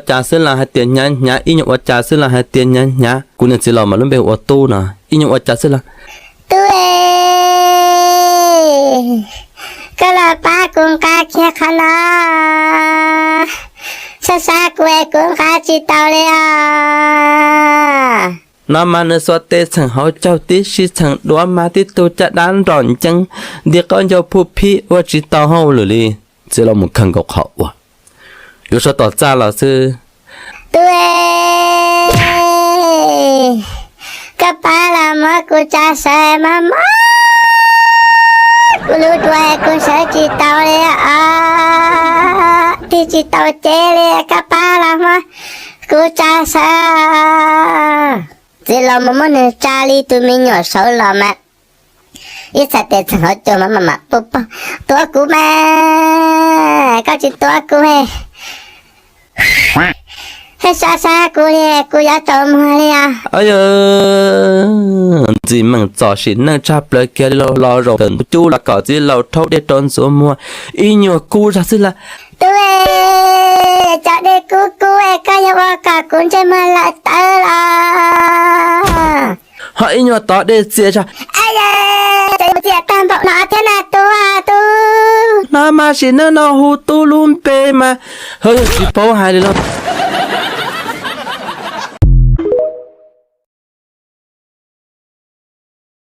cas xwb los hais tias hnyav hnyav, ib nyuag ua cas xwb los hais tias hnyav hnyav. Kuv niag txiv laus mas lub npe hu ua Tub no, ib nyuag ua cas xwb los, Tub e, koj los pab kuv nqa kiag qhov no, sab sab kuv es kuv nqa tsis tau li os. No mas nws xuas tes txheem hauv caug tib si txheem duav mas tib tug caj dab nrom nceeb nti qaub ncaug phuj phib ua tsis tau hauj lwm li. Txiv laus mus kawg nkaus qhov uas yuav sab tom txaj los xwb. Tub e, koj pab los muab kuv tso sawv mog mog, kuv lub duav kuv sawv tsis tau li os, tig tsis tau cev li, koj pab los muab kuv tso sawv. Txiv laus mus muab nws tsa li tus me nyuam saud los mas ib txhais tes txheem hauv caug mas mam mam pub pog, Tuav kuv mas, koj tsis tuav kuv he, sab sab kuv li, kuv yuav tsaus muag li os. Ntxim meem txom sim neej tshaj plaws kiag li, los zaum ntawm ntug cub los kom txiv laus rhaub dej rau ntxuav muag, ib nyuag kub zog xwb lawm. Tub e, cov dej kub kub es koj yuav ua kom kuv ntsej muag lawm tawv los? Ho ib nyuag tov dej txias zog. Cov txias tag npaum no thiab na Tub, Tub. No mas sim neej no hu Tub lub npe mas, hwv, tsis paub hais li los.